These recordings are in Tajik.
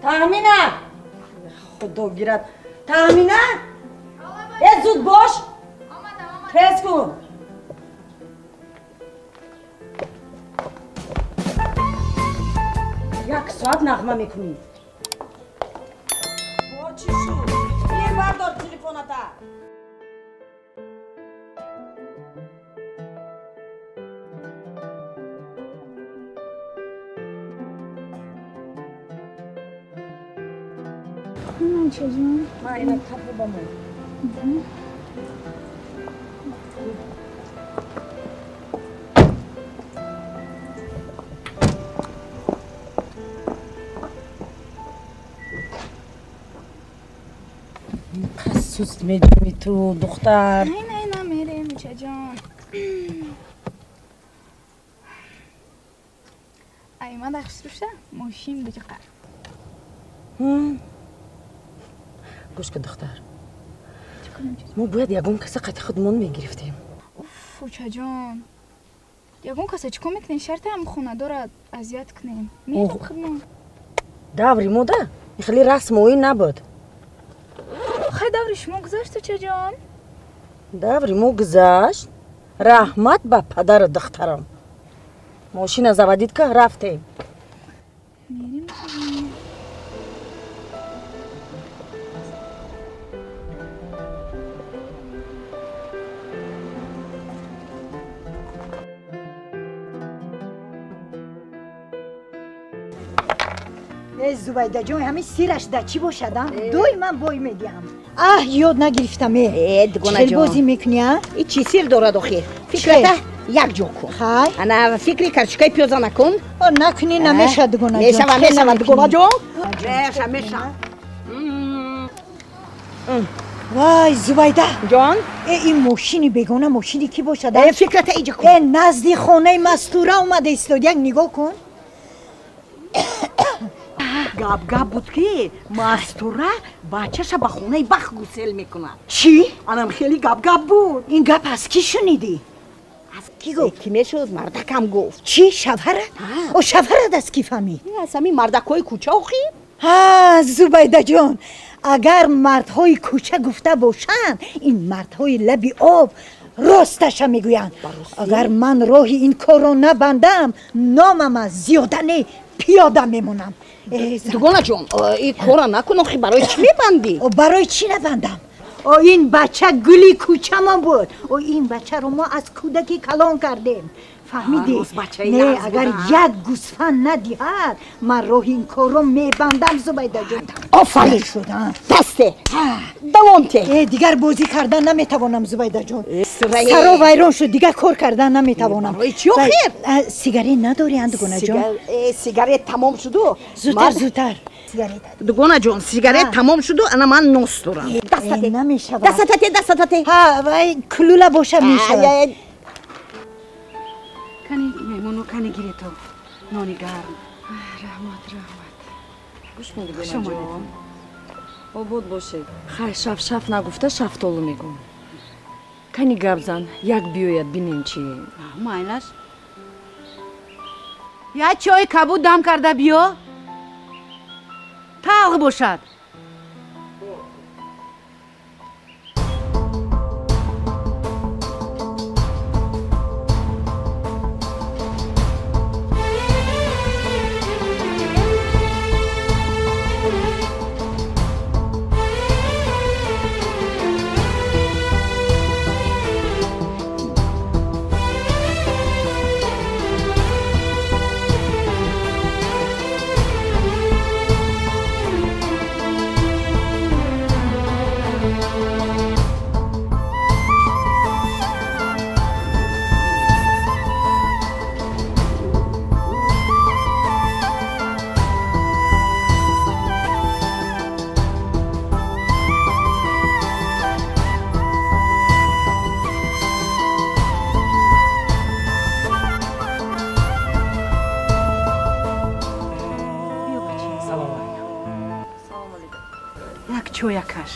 Таҳмина! Худо гирад. Таҳмина? Э, зуд бош! Тез кун! Як соат нағма мекунӣ. Бо чӣ шуд? Дер бардор телефоната. Чаҷон? Ма ина тапо ба мо. Суст медими ту, духтар. Не, не, не, мерем, чаҷон. Ай, ма дахшруша, мошин биқар. Гӯш кун, духтар. Мо бояд ягон каса қати худмон мегирифтем. Уф, учаҷон. Ягон каса чӣ кор мекунем? Шарте ҳам хонадора азият кунем. Мерем худмон. Даври мода хеле расму оин набуд. Хай, даври шумо гузашт, учаҷон. Даври мо гузашт. Раҳмат ба падару духтарам. Мошина заводить ка, рафтем. Мерем, учаҷон. Зубайдаҷон, ҳамин сираш да чӣ бошадам? Дуй ман бой медиҳам. Аҳ, ёд нагирифтам. Э, дугонаҷон. Бозӣ мекунӣ, а? И чӣ сир дорад охир? Фикрата як ҷо кун. Хай. Ана фикри карчукаи пиёза накун. О, накунӣ намешавад, дугонаҷон. Мешава, мешава, дугонаҷон. Меша, меша. Вай, Зубайда. Ҷон? Э, ин мошини бегона мошини кӣ бошад? Э, фикрата иҷа кун. Э, назди хонаи Мастура омада истод. Як нигоҳ кун. Гап гап буд, ки Мастура бачаша ба хонаи бахт гусел мекунад. Чӣ? Анам хеле гап гап буд. Ин гап аз кӣ шунидӣ? Аз кӣ гуфт? Кӣ мешуд? Мардакам гуфт. Чӣ, шавҳарат? О, шавҳарат аз кӣ фаҳмид? Аз ҳамин мардакҳои кӯча охир. Ҳа, Зубайдаҷон, агар мардҳои кӯча гуфта бошанд, ин мардҳои лаби об росташа мегӯянд. Агар ман роҳи ин корро набандам, номам аз зиёда не, пиёда мемонам. Дугонаҷон, ин корро накун охи, барои чӣ мебандӣ? Барои чӣ набандам? О, ин бача гули кӯчамон буд. О, ин бачаро мо аз кӯдакӣ калон кардем. Фаҳмидӣ? Не, агар як гӯсфанд надиҳад, ман роҳи ин корро мебандам, Зубайдаҷон. Офарин! Шуд, Дасте! Давом те! Э, дигар бозӣ кардан наметавонам, Зубайдаҷон. Саро вайрон шуд, дигар кор кардан наметавонам. Барои чӣ охир? Сигарет надорӣ, дугонаҷон? Сигарет тамом шуду. Зудтар, зудтар. Дугонаҷон, сигарет тамом шуду, ана ман нос дорам. Дастате намешавад. Дастате, дастате. Ҳа, вай кулула боша мешавад. Кани меҳмоно, кани гирето нони гарм. Раҳмат, раҳмат. Гӯш кун, дугонаҷон. Обод бошед. Хай, шаф-шаф нагуфта шафтолу мегӯм. Кани гап зан, як биёяд бинем чӣ. Майлаш. Як чойи кабуд дам карда биё. Талх бошад. Чоякаш.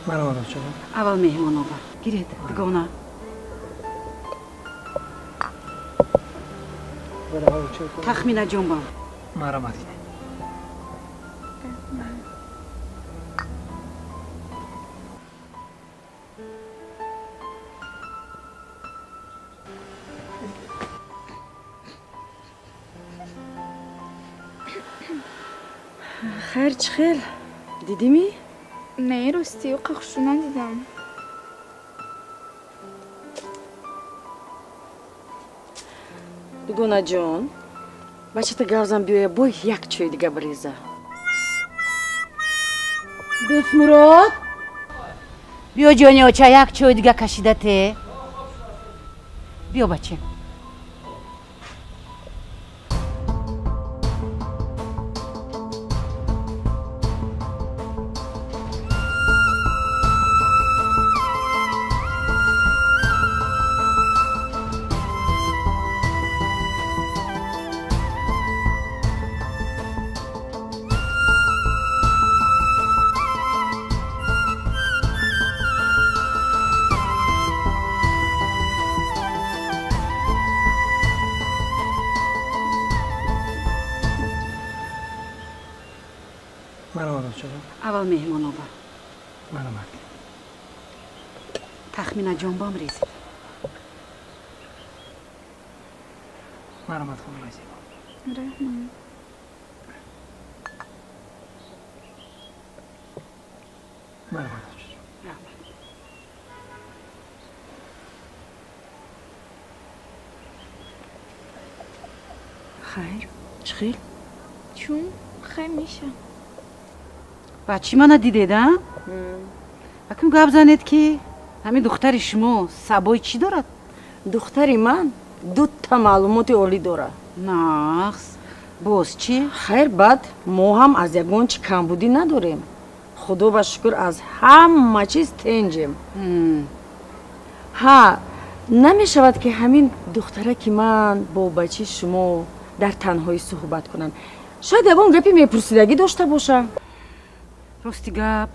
Марҳамат, чаҷон. Аввал меҳмон оба. Гиред, дугона. Тахмина ҷонбам. Марҳамат кунед. Хайр чӣ хел? Дидимӣ? Не, ростӣ, оқа хушрӯ надидам. Дугонаҷон, бачата гавзам биёя, бой як чой дига биреза. Дӯстмурод, биё ҷони оча, як чой дига кашида те. Биё бача. Аввал меҳмоноба. Марҳамат. Тахмина ҷонбам резид. Марҳамат хонумои зебо. Раҳмат. Марҳамат. Раҳмат. Хайр, чӣ хел? Чун хай меша. Бачи мана дидед, а? Акун гап занед ки ҳамин духтари шумо сабои чӣ дорад? Духтари ман дута маълумоти олӣ дорад. Нағз. Боз чӣ? Хайр, баъд мо ҳам аз ягон чӣ камбудӣ надорем. Худо ба шукр аз ҳама чиз тенҷем. Ҳа, намешавад ки ҳамин духтараки ман бо бачи шумо дар танҳоӣ суҳбат кунанд. Шояд ягон гапи мепурсидагӣ дошта боша. Рости гап,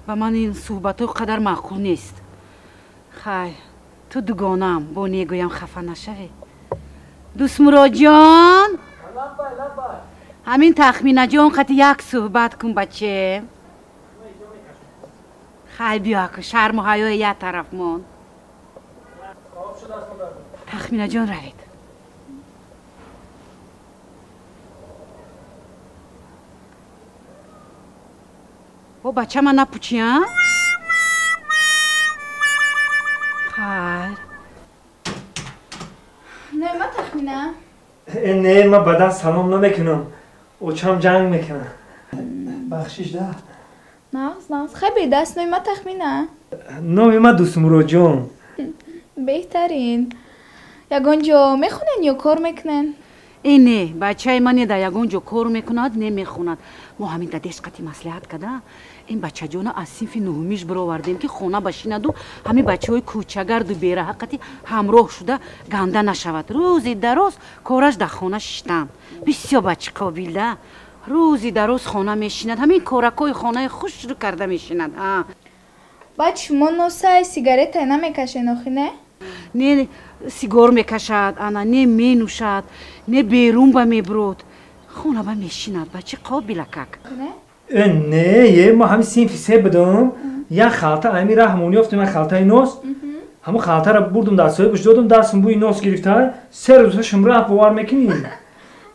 ба ман ин суҳбатҳо қадар маъқул нест. Хай, ту дугонам, бо негӯям хафа нашавӣ. Дӯстмуроҷон, ҳамин Тахминаҷон қати як суҳбат кун, баче. Хай, биё аку, шарму ҳаёи як тараф мон. Тахминаҷон, равед. О, бача ман напучи, а? Хайр. Не, ма Тахмина. Не, ма ба даст салом намекунам. Очам ҷанг мекунам. Бахшиш да. Нағз, нағз. Хай бедаст, номи ма Тахмина. Номи ма Дӯстмуроҷон. Беҳтарин. Ягон ҷо мехонен ё кор мекунен? Э, не, бачаи ман не дар ягон ҷо кор мекунад, не мехонад. Мо ҳамин дадеш қати маслиҳат када, ин бачаҷона аз синфи нуҳумиш бировардем, ки хона башинаду ҳамин бачаҳои кӯчагарду бераҳа қати ҳамроҳ шуда ганда нашавад. Рӯзи дароз кораш дар хона шиштан. Бисёр бачи қобилда. Рӯзи дароз хона мешинад, ҳамин коракҳои хонаи хушрӯ карда мешинад. Баъд шумо носай сигарета намекашен, охи не? Не сигор мекашад, ана не менӯшад, не берун ба мебурод. Хона ба мешинад, бачи қобила как. Не, е, ма ҳамин синфи се будам, як халта ҳамин раҳмон ёфтем, як халтаи нос. Ҳамон халтаро бурдум дар соҳибаш додум, дастам бӯи нос гирифта, се рӯз шум рафт, бовар мекунӣ?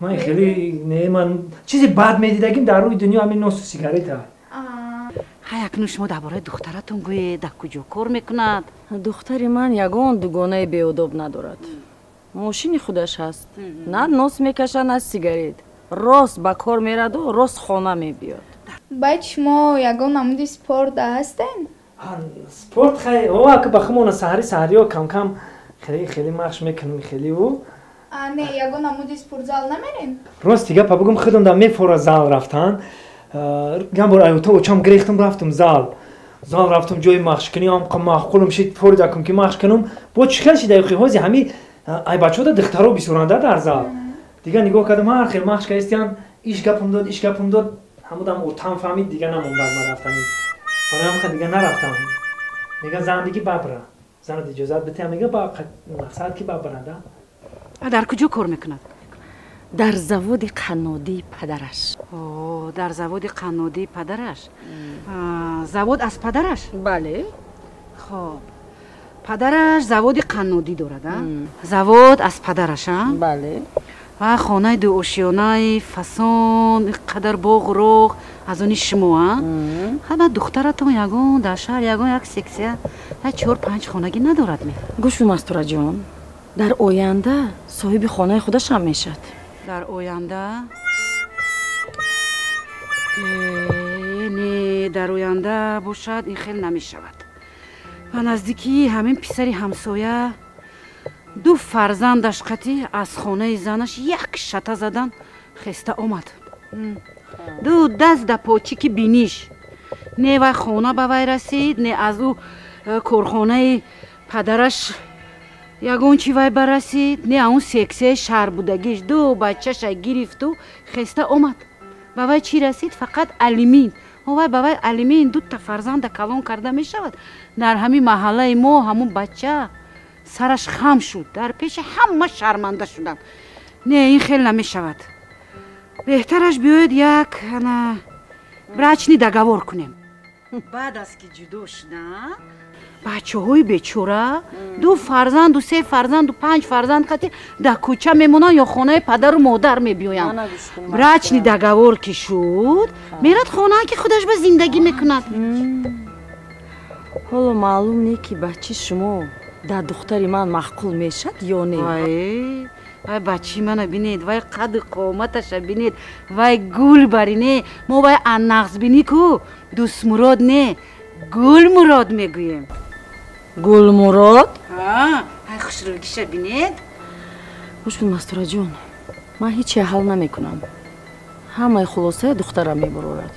Ман хеле не, ман чизи бад медидагим дар рӯи дунё ҳамин носу сигарета. Хай, акнун шумо дар бораи духтаратон гӯед, дар куҷо кор мекунад? Духтари ман ягон дугонаи беодоб надорад. Мошини худаш ҳаст. На нос мекашад, на сигарет. Рост ба кор мераду рост хона мебиёд. Баъд шумо ягон намуди спорт ҳастен? Спорт хай, о, ака ба хумона саҳари саҳариё кам-кам хеле хеле машқ мекунем, хеле ӯ. Не, ягон намуди спортзал намерен? Рости гапа бигӯм, худам да мефора зал рафтан. Гам бор аюта очам гирехтам, рафтам зал. Зал рафтам ҷои машқкунӣ, ам маъқулам шид, форида кум ки машқ кунам. Бо чӣ хел шида ҳози ҳами ай бачаҳо духтаро бисёранда дар зал. Дигар нигоҳ кардам, ҳар хел машқ кардистиян, иш гапам дод, иш гапам дод, ҳамудам отам фаҳмид, дигар намондад ман рафтани. Барои ҳамин дигар нарафтам. Мегӯяд зандагӣ бабра. Занат иҷозат битеҳ, мегӯяд ба мақсад ки бабранда. Дар куҷо кор мекунад? Дар заводи қаннодии падараш. О, дар заводи қаннодии падараш. Завод аз падараш? Бале. Хоб. Падараш заводи қаннодӣ дорад, а? Завод аз падараш, а? Бале. Ва хонаи дуошиёнаи фасон, ин қадар боғу роғ аз они шумо, а? Ҳама духтаратон ягон дар шаҳр ягон як сексия, як 4-5 хонагӣ надорад ме? Гӯш кун, Мастураҷон, дар оянда соҳиби хонаи худашам мешавад. Дар оянда? Не, дар оянда бошад ин хел намешавад. Ба наздикии ҳамин писари ҳамсоя ду фарзандаш қатӣ аз хонаи занаш як шата задан хеста омад. Ду даст да почики биниш. Не вай хона ба вай расид, не аз ӯ корхонаи падараш ягон чи вай барасид, не он сексияи шаҳрбудагиш. Ду бачаша гирифту хеста омад. Ба вай чӣ расид? Фақат алимин. Вай ба вай алимин дута фарзанда калон карда мешавад. Дар ҳамин маҳаллаи мо ҳамун бача сараш хам шуд, дар пеши ҳама шарманда шуданд. Не, ин хел намешавад. Беҳтараш биёед як ана брачный договор кунем. Баъд аз ки ҷудо шуданд, бачаҳои бечора ду фарзанду се фарзанду 5 фарзанд қати дар кӯча мемонанд ё хонаи падару модар мебиёянд. Брачный договор ки шуд, мерад хонаа ки худаш ба зиндагӣ мекунад. Ҳоло маълум не ки бачи шумо дар духтари ман маъқул мешад ё не. Вай бачи мана бинед, вай қаду қоматаша бинед, вай гул бари не, мо вай аннағзбинӣ ку дӯстмурод не, Гулмурод мегӯем. Гулмурод? Ай хушрӯгиша бинед. Гӯш кун, Мастураҷон, ман ҳеч ҳал намекунам. Ҳамаи хулосаи духтарам мебарорад.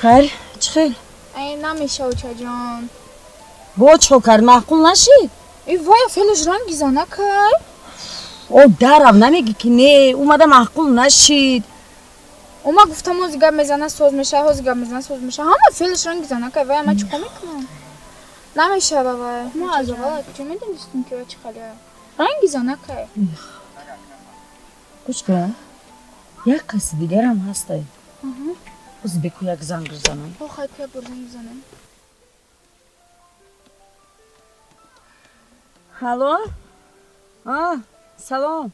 Хайр, чӣ хел? Ай намеша, очаҷон. Бо чӣ кард, маъқул нашид? Э вая фелаш ранги занакай. О, дарав намегӣ ки не, омада маъқул нашид. Ома гуфтам ҳози гап мезана соз меша, ҳози гап мезана соз меша. Ҳама фелаш ранги занакай, вая ман чӣ кор мекунам? Намешава вай. Мо аз аввал куҷо медонистем ки вай чӣ хеле ранги занакай. Гӯш кун, як каси дигарам ҳастай. Оз беку як занг бизанам. О, хай ку як бор занг бизанем. Алло? Салом.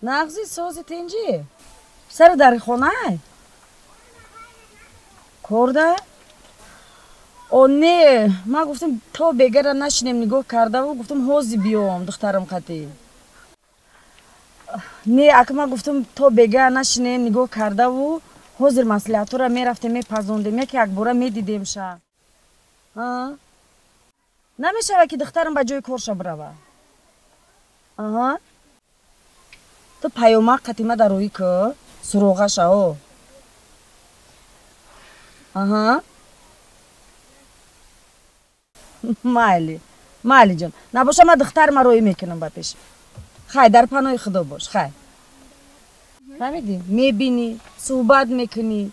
Нағзи сози тинҷӣ? Писари дари хонай? Корда? О, не, ман гуфтам то бегара нашинем нигоҳ кардаву гуфтам ҳози биём духтарам қатӣ. Не, ака ман гуфтам то бегара нашинем нигоҳ кардаву ҳозир маслиҳатҳоро мерафтем мепазондем, яке якбора медидем ша. Намешава ки духтарам ба ҷои корша бирава. Аҳа. Ту паёмак қатима дароӣ ку, суроғаша о. Аҳа. Майли, майли ҷон. Набоша ман духтарма роӣ мекунам ба пеш. Хай, дар паноҳи Худо бош, хай. Фаҳмидӣ? Мебинӣ, суҳбат мекунӣ.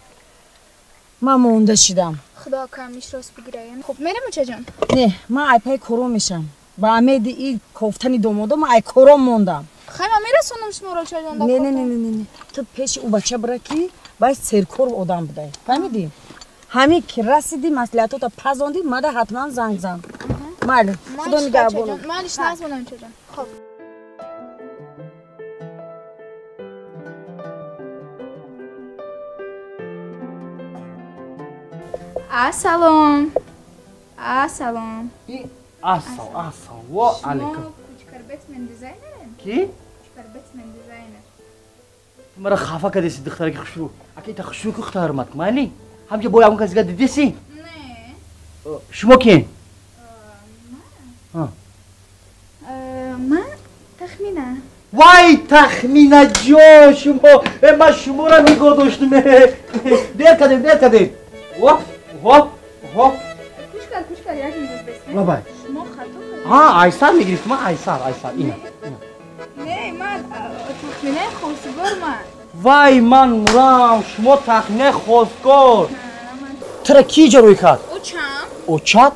Ман монда шидам. Худо камиш рост бигираем. Хуб, мерем очаҷон? Не, ман айпаи кором мешам. Ба амеди и кофтани домодо ман ай кором мондам. Хай, ман мерасонам шуморо очаҷон дар Не, не, не, не, не. Ту пеши ӯ бача бира ки баъд серкор одам будай. Фаҳмидӣ? Ҳамин ки расидӣ, маслиҳатота пазондӣ, мада ҳатман занг зан. Майли, Худо нигаҳбонам. Майлиш, назмонам очаҷон. Хуб. Ассалом. Ассалом. Ассалом, ассалом. Ва алейкум. Кучкар Бэтмен дизайнерем? Ки? Кучкар Бэтмен дизайнер. Ту мара хафа кардеси, духтараки хушрӯ. Ака ита хушрӯ ку духтармат, майли? Ҳамҷа бо ягон кас дига дидеси? Не. Шумо ки? Ман. Ман Тахмина. Вай, Тахмина ҷон, шумо. Ман шуморо нигоҳ доштум. Дер кардем, дер кардем. Оп, оп, оп. Кучкар, кучкар, як минут бесме. Лабай. Шумо хато кардед. Ҳа, айсар мегирифт, ман айсар, айсар, ина. Не, ман Тахминаи хостгор ман. Вай, ман мурам, шумо Тахминаи хостгор. Тура ки иҷо рӯй кард? Очам. Очат?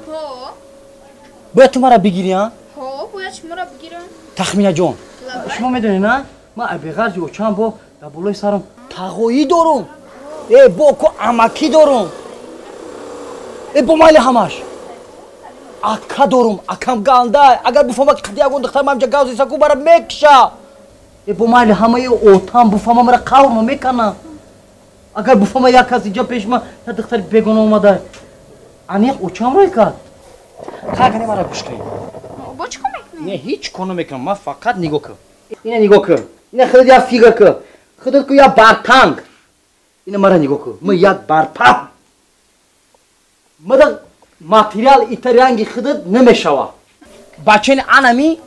Бояд ту мара бигирӣ, а? Ҳо, бояд шуморо бигирам. Тахмина ҷон, шумо медонед, на? Ман беғарзи очам бо дар болои сарам тағоӣ дорум. Э, бо ку амакӣ дорум. Э, бо майли ҳамаш. Ака дорум, акам гандай. Агар буфама ки ягон духтар ман инҷа гав зиса ку бара мекша. Э, бо майли ҳамаи отам буфама мара қаврма мекана. Агар буфама як кас инҷа пеш ма я духтари бегона омада. Аниқ очам рой кард. Қагане мара гӯш кунед. Бо чӣ кор мекунед? Не, ҳеҷ кор намекунам. Ман фақат нигоҳ кун. Ина нигоҳ кун. Ина худат як фига кун. Худат ку як бартанг. Ина мара нигоҳ кун. Ман як барпап. Мада материал итаранги худат намешава. Бачаи анами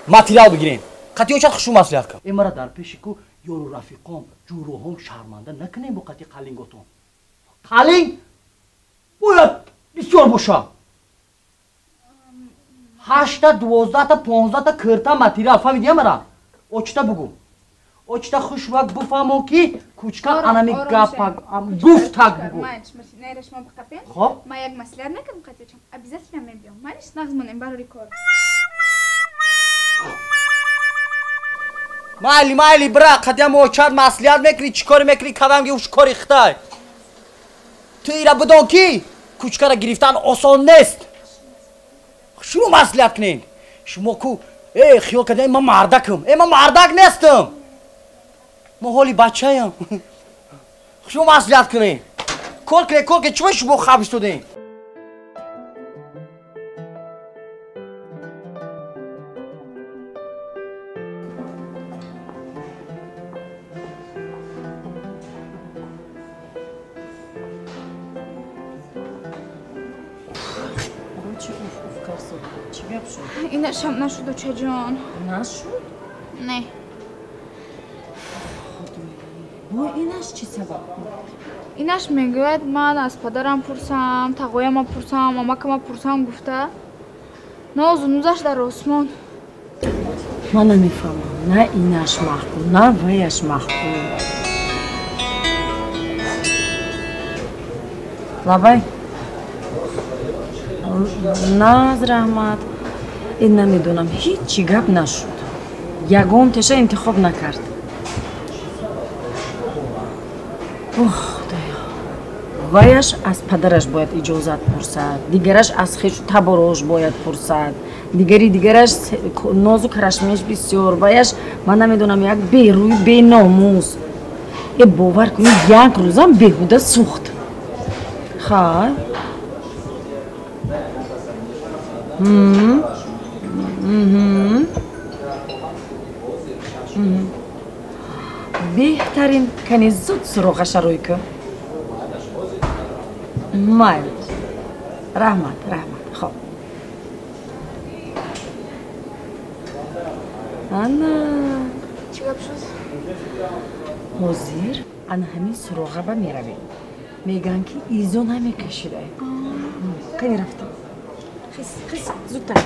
материал бигирем. Қатъи очат хушу маслиҳат кун. Э мара дар пеши ку ёру рафиқом, ҷӯроҳом шарманда накунем бо қатъи қалинготон. Қалинг бояд бисёр боша. 8та, 12та, 15та кирта материал фаҳмидӣ мара? Очта бугу. Очта хушвак буфаҳмо ки кучка анами гапа гуфтак бугу. Хоб? Ма як маслиҳат мекардам қатъи очам. Обязательно мебиём. Малиш нағз монем барори кор. Майли, майли, бира, қатъиам очат маслиҳат мекунӣ, чӣ коре мекунӣ, кадам ки уш кори хитай. Ту ира бидон ки кучкара гирифтан осон нест. Шумо маслиҳат кунед. Шумо ку э хиёл кардем ман мардакам. Э ман мардак нестам. Ман ҳоли бачаям. Шумо маслиҳат кунед. Кор кунед, кор кунед. Чӣ шумо хаб истодем? Инашам нашуд, очаҷон. Нашуд? Не. Бо инаш чӣ сабаб? Инаш мегӯяд ман аз падарам пурсам, тағояма пурсам, амакама пурсам гуфта. Нозу нузаш дар осмон. Ман намефаҳмам. На инаш маъқул, на ваяш маъқул. Лабай. Наз раҳмат. Ин намедонам, ҳеҷ чӣ гап нашуд. Ягон теша интихоб накард. Ох, Худоё. Ваяш аз падараш бояд иҷозат пурсад, дигараш аз хешу таборош бояд пурсад, дигари дигараш нозу карашмеш бисёр, ваяш ман намедонам як берӯй беномус. Э бовар кунед, як рӯзам беҳуда сӯхт. Хай. Беҳтарин кани зуд суроғаша рӯй кун. Майли. Раҳмат, раҳмат. Хоб. Ана. Чӣ гап шуд? Ҳозир ана ҳамин суроға ба меравем. Мегӯянд ки изо намекашида. Кани рафтем. Хис, хис, зудтар.